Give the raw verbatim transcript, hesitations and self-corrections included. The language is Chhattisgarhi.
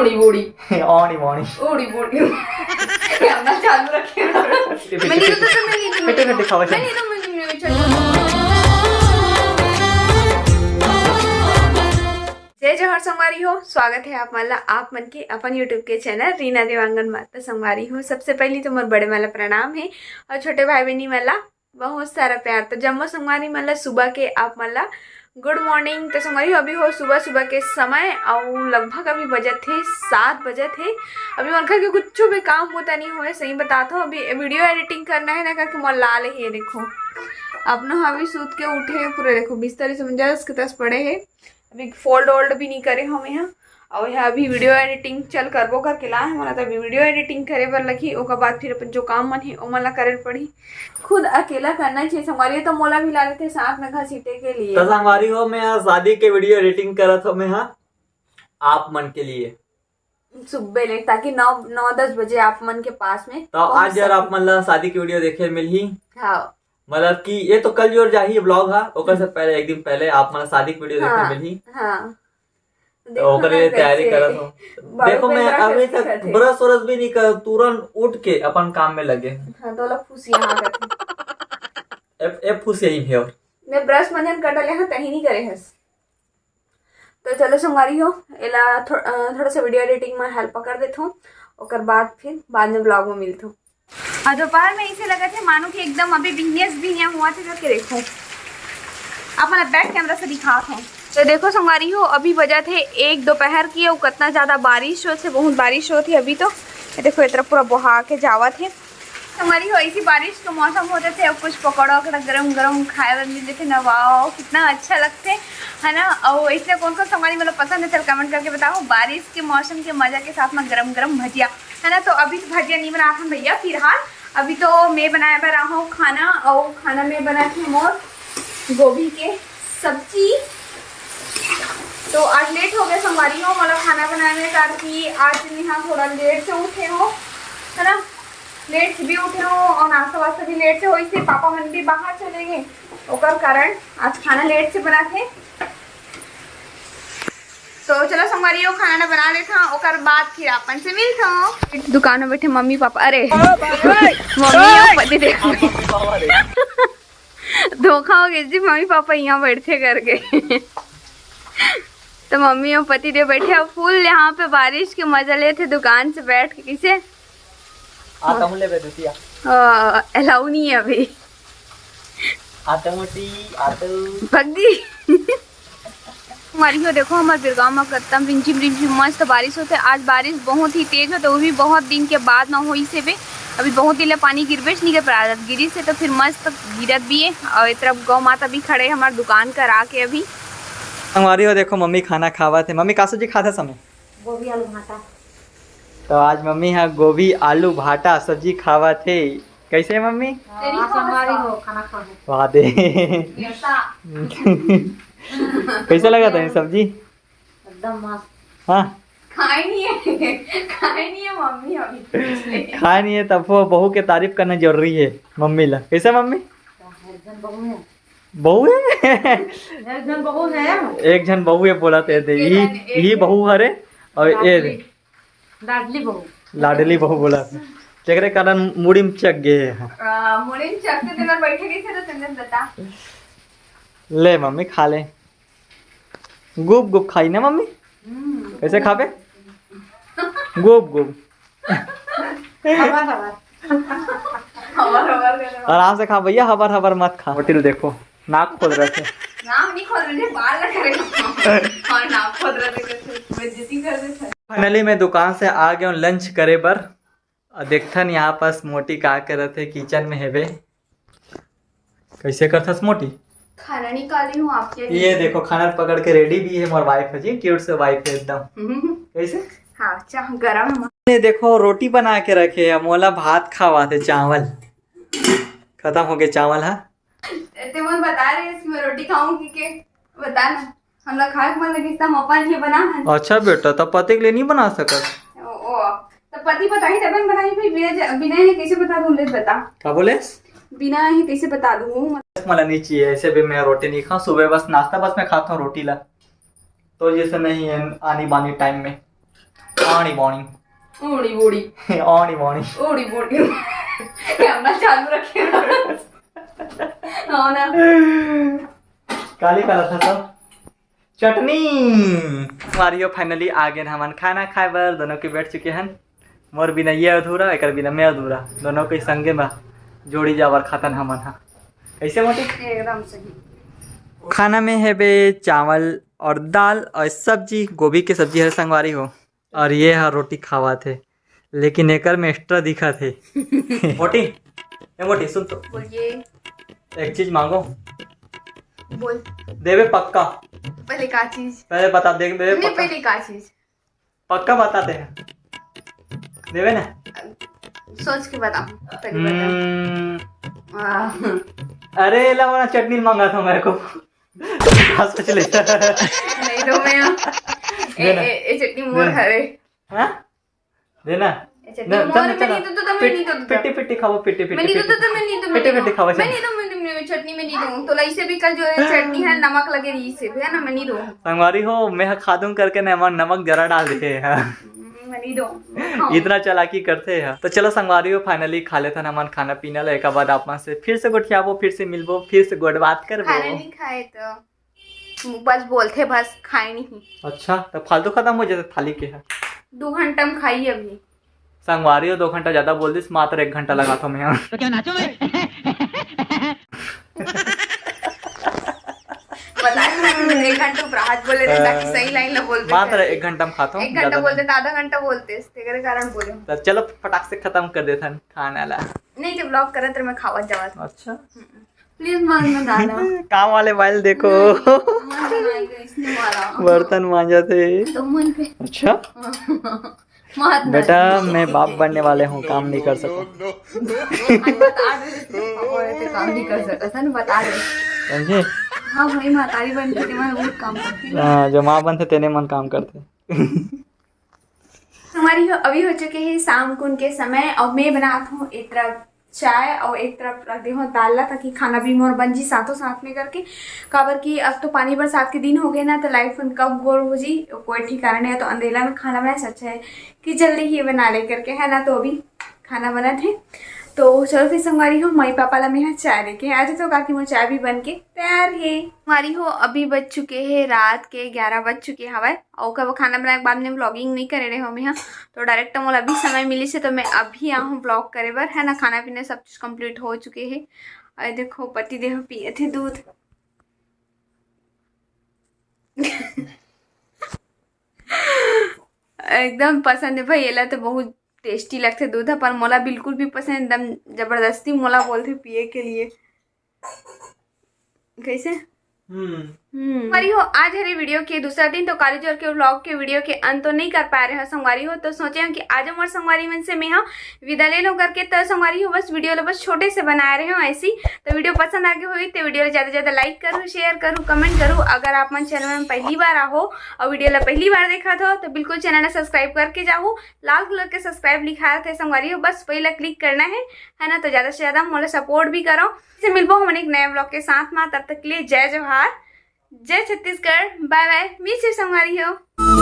उड़ी बूड़ी। ओड़ी मोड़ी। उड़ी बूड़ी। क्या ना चालू रखे। मैं नहीं तो, तो मैं नहीं तो, मैं नहीं तो, मैं नहीं तो, मैं नहीं तो। जय जोहार संगवारी हो, स्वागत है आप मन ला, आप मन के अपन YouTube के चैनल रीना देवांगन माता संगवारी हो। सबसे पहली तो मोर बड़े मन ला प्रणाम है और छोटे भाई बहनी मन ला बहुत सारा प्यार। तो जम्मो संगवारी मन ला सुबह के आप मन ला गुड मॉर्निंग। तो संगवारी हो, अभी हो सुबह सुबह के समय और लगभग अभी बजत है सात बजत है। अभी मन घर के कुछ भी काम होता नहीं हुए, सही बताता हूँ। अभी वीडियो एडिटिंग करना है ना करके मोर लाल है, ये देखो अपना अभी सूत के उठे, पूरा देखो बिस्तर समझ के तस पड़े है। अभी फोल्ड ओल्ड भी नहीं करे हम यहाँ। और यहाँ अभी वीडियो एडिटिंग चल करबो करके ला है, मोला तो अभी वीडियो एडिटिंग करे बर लगही, ओकर बाद फिर अपन जो काम मन है ओमन ला करे पड़ही। खुद अकेला करना चाहिए संगवारी, तो मोला भी ला लेते साथ में घसीटे के लिए। तो संगवारी हो, मैं आज शादी के वीडियो एडिटिंग करत हो मैं, हाँ, आप मन के लिए। सुबह ले, ताकि नौ नौ दस बजे आप मन के पास में तो पहुंच आज यार सके। आप मन ला शादी की वीडियो देखे मिलही। हाँ। मतलब कि ये तो कल जोर जाही ब्लॉग हा, ओकर से पहले, एक दिन पहले आप मन ला शादी की वीडियो देखे हाँ, मिलही। हाँ। तो ओकरे लिए तैयारी करत हो। देखो, मैं अभी तक ब्रश व्रश भी नहीं कर, तुरंत उठ के अपन काम में लगे। हाँ, तो लोग फुसिया हाँ करते। ए, ए फुसिया ही है और मैं ब्रश मंजन कटल यहाँ कहीं नहीं करे हस। तो चलो संगवारी हो, एला थो-, अ, थोड़ा सा वीडियो एडिटिंग में हेल्प कर देथो, ओकर बाद फिर बाद में ब्लॉग में मिलथो। और दोपहर में इसे लगत है मानो कि एकदम अभी बिहनिया से बिहनिया हुआ थे करके देखो, आप मन बैक कैमरा से दिखात हो। तो देखो संगवारी हो, अभी बजत है एक दोपहर की और कितना ज्यादा बारिश होत है, बहुत बारिश होत है अभी तो। ये देखो इतना पूरा बहा के जावत है। संगवारी हो, ऐसी बारिश के मौसम हो जाते और कुछ पकौड़ा वकौड़ा गरम गरम खाए बर मिल जाते ना, वाओ कितना अच्छा लगते है ना। और इसलिए कौन कौन संगवारी मतलब पसंद है, चल कमेंट करके बताओ। बारिश के मौसम के मजा के साथ में गरम गरम भजिया है ना। तो अभी तो भजिया नहीं बना था भैया, फिलहाल अभी तो मैं बनाए बर रहा हूँ खाना, और खाना में बना थी मोर गोभी के सब्जी। तो आज लेट हो गया संगवारी हो मोला खाना बनाने में, ताकि आज मैं हाँ थोड़ा लेट से उठे हो है ना, लेट से भी उठे हो और नाश्ता वास्ता भी लेट से हो, इसलिए पापा मन भी बाहर चले गए, ओकर कारण आज खाना लेट से बना थे। तो चलो संगवारी हो, खाना ना बना लेता हूँ, ओकर बाद फिर आपन से मिलता हूँ। दुकान में बैठे मम्मी पापा, अरे मम्मी और पति देव। धोखा हो गया जी, मम्मी पापा यहाँ बैठे करके। तो मम्मी और पति देव बैठे और फुल यहाँ पे बारिश के मजा लेते दुकान से बैठ के। किसे आता हूँ ले बेदतिया। अलाउ नहीं है अभी। आते मोटी, आते। भग गई। संगवारी हो, देखो हमारे बिरगांव में कत्तम रिमझिम रिमझिम मस्त बारिश होते। आज बारिश बहुत ही तेज होते, वो भी बहुत दिन के बाद ना होई से बे। अभी बहुत दिन ले पानी गिरबेच नहीं कर पड़ा, गिरी से तो फिर मस्त गिरत भी है। और इस तरफ गौ माता भी खड़े हमारे दुकान कर आके अभी। संगवारी हो, देखो मम्मी खाना खावा थे। मम्मी का सब्जी खाता समय? गोभी आलू भाटा। तो आज मम्मी हा गोभी आलू भाटा सब्जी खावा थे। कैसे है मम्मी? तेरी हाँ, संगवारी हो, खाना खा लो। वाह दे। कैसा? कैसा लगा था ये सब्जी? एकदम मस्त। हाँ। खाए नहीं है, खाए नहीं है मम्मी अभी। खाए नहीं है तब वो बहू के तारीफ करना जरूरी है मम्मी ला। कैसे मम्मी? एक जन बहू है। बहू है? एक जन बहू है। एक जन बहू है बोला थे, ये यही, नहीं, एक यही बहू हरे और ये लाडली। लाडली बहू। लाडली बहू बोला थे। तेकरे कारण मुड़ी में चक गए हैं। आ, मुड़ी में चक के तेरा बैठे कैसे तो तुमने बता। ले मम्मी खा ले। गुप गुप खाई ना मम्मी? हम्म। कैसे खाबे? गुप गुप। हबर हबर। हबर हबर करे। आराम से खा भैया, हबर हबर मत खा। होटल देखो, नाक खोद रहे थे। नाक नहीं खोद रहे थे, बाल लग रहे थे। और नाक खोद रहे थे, कैसे बेइज्जती कर रहे थे। फाइनली मैं दुकान से आ गया हूँ लंच करे बर। और देखथन यहाँ पास मोटी का करत है, किचन में हेबे। कैसे करथस मोटी? खाना निकाली हूँ आपके लिए। ये देखो, खाना पकड़ के रेडी भी है मोर वाइफ है जी, क्यूट से वाइफ है एकदम। हम्म। कैसे? हाँ, चाह गरम है। ने देखो, रोटी बना के रखे है, मोला भात खावा थे, चावल खत्म हो गए, चावल है। ते मन बता रहे इसमें रोटी खाऊंगी के, बता ना। हमला खाए के मन लगिस त हम अपन ही बना हन। अच्छा बेटा, त पति के लिए नहीं बना सकत? ओ, ओ, त पति बताही तबे न बनाही भाई, बिना ज-, बिना ये कैसे बता दूं, ले बता। का बोले? बिना ये कैसे बता दूं? मला नहीं चाहिए, ऐसे भी मैं रोटी नहीं खाऊं, सुबह बस नाश्ता बस मैं खाता हूँ रोटी ला, तो जैसे नहीं है आनी बानी टाइम में। आनी बानी। उड़ी बूड़ी। आनी बानी। उड़ी बूड़ी। कैमरा चालू रखे। हाँ ना। काली काला था सब। चटनी। संगवारी हो, finally आ गए हमन खाना खाए बर। दोनों के बैठ चुके हैं। मोर बिना ये अधूरा, एकर बिना मैं अधूरा। दोनों के संगे में जोड़ी जावर खातन हमन हा। कैसे मोटी? एकदम सही। खाना में है बे चावल और दाल और सब्जी, गोभी के सब्जी है संगवारी हो। और ये हा रोटी खावा थे, लेकिन एकर में extra दिखा थे। मोटी, ए मोटी, सुन तो। बोलिए। एक चीज मांगो। बोल। देवे पक्का। पहले का चीज? पहले बता दे, देवे नहीं, पक्का। पहले का चीज? पक्का बताते हैं। देवे ना? सोच के बताओ। पहले बताओ। हम्म। आह। अरे, एला वाला चटनी मांगा था मेरे को। हाँ, सोच ले। नहीं दो मैं। ए, देना। ए, ए, चटनी मोर देना। हरे। हाँ? देना। ए, चटनी ना, मोर चल, में चल। नहीं दो, तो मैं पिट-, नहीं दो, तो पिट्टी, पिट्टी खाओ, पिट्टी, मैं पिट्टी, नहीं दो, पिट्टी। तो मैं नहीं दो, पिट्टी, मैं नहीं पिट्टी दो। खाओ, मैं चल। नहीं दो, मैं नहीं दो, मैं चटनी में नहीं दो। तो ऐसे भी कल जो है चटनी है, नमक लगे रही से, है ना, मैं नहीं दो। संगवारी हो, मैं हा खा दूं करके ना, एमा नमक जरा डाल दे है। हम्म, मैं नहीं दो। इतना चालाकी करते हैं। तो चलो संगवारी हो, finally खा लेथन हमन खाना पीना ला। एकर बाद आप मन से फिर से गोठियाबो, फिर से मिलबो, फिर से गोठ बात करबो। खाना नहीं खाए तो बस बोलथे, बस खाए नहीं। अच्छा, तो फालतू खत्म हो जाथे थाली के है। दो घंटा में खाई अभी। संगवारी हो, दो घंटा ज्यादा बोल दिस, मात्र एक घंटा लगाथो मैं। तो क्या नाचो मैं? बता, एक घंटा ऊपर हाथ बोले थे, ताकि सही line ला बोल दे। मात्र एक घंटा में खाथो, एक घंटा ज्यादा बोलते नहीं। तो आधा घंटा बोलते, तेरे कारण बोले। तो चलो फटाक से खत्म कर देथन खाना ला। नहीं तो vlog करत रहे, मैं खावत जावत। अच्छा। हम्म। Please मन में डालो। काम वाले बाल देखो। नहीं, मन में नहीं, इसने वाला। बर्तन मांजा थे। तो मन पे। अच्छा। मत बेटा, डालो। मैं बाप बनने वाले हूँ, काम नहीं कर सकूँ। आज बता दे, इसके पापा रहते काम नहीं कर सकता था ना, बता दे। समझे? हाँ भाई, महतारी बन के मैं बहुत काम करती हूँ। हाँ, जो माँ बनते तेने मन काम करते। संगवारी हो, अभी हो चुके हैं शाम कुन के समय और मैं बनात हूँ एक तरफ चाय और एक तरफ रख दे हूँ दाल ला, ताकि खाना भी मोर बन जी साथों साथ में करके। काबर कि अब तो पानी बरसात के दिन हो गए ना, तो light मन कब गोल हो जी, कोई ठिकाना नहीं है। तो अंधेला में खाना बनाए से अच्छा है कि जल्दी ही बना ले करके, है ना। तो अभी खाना बनत है। तो चलो फिर संगवारी हो, मम्मी पापा ला मैं यहाँ चाय लेके आ जाता हूँ, काकि मोर चाय भी बन के तैयार है। संगवारी हो, अभी बज चुके हैं रात के ग्यारह बज चुके हवय। और कब खाना बनाए के बाद में vlogging नहीं करे रहे हो मैं यहाँ, तो direct मोला अभी समय मिली से, तो मैं अभी आहूँ vlog करे बर, है ना। खाना पीना सब चीज complete हो चुके है। और देखो पति देव पिए थे दूध। एकदम पसंद है भाई, एला तो बहुत tasty लगथे दूध ह, पर मोला बिल्कुल भी पसंद, एकदम जबरदस्ती मोला बोलथे पिए के लिए। कैसे? हम्म। हम्म। संगवारी हो, आज हरे video के दूसरा दिन, तो काली जोर के vlog के video के अंत तो नहीं कर पाए रहे हो संगवारी हो, तो सोचे हन कि आज हमर संगवारी मन से मैं हा विदा ले लो करके। तो संगवारी हो, बस video ला बस छोटे से बनाए रहे हो ऐसी। तो video पसंद आगे होई तो video ला ज्यादा से ज्यादा like करू, share करू, comment करू। अगर आप मन channel में पहली बार आहो और video ला पहली बार देखत हो तो बिल्कुल channel ला subscribe करके जाहू। लाल colour के subscribe लिखा रहथे संगवारी हो, बस वही ला click करना है, है ना। तो ज्यादा से ज्यादा मोला support भी करो। फिर मिलबो हमन एक नए vlog के साथ में, तब तक के लिए जय जोहार, जय Chhattisgarh, bye bye, miss you संगवारी हो।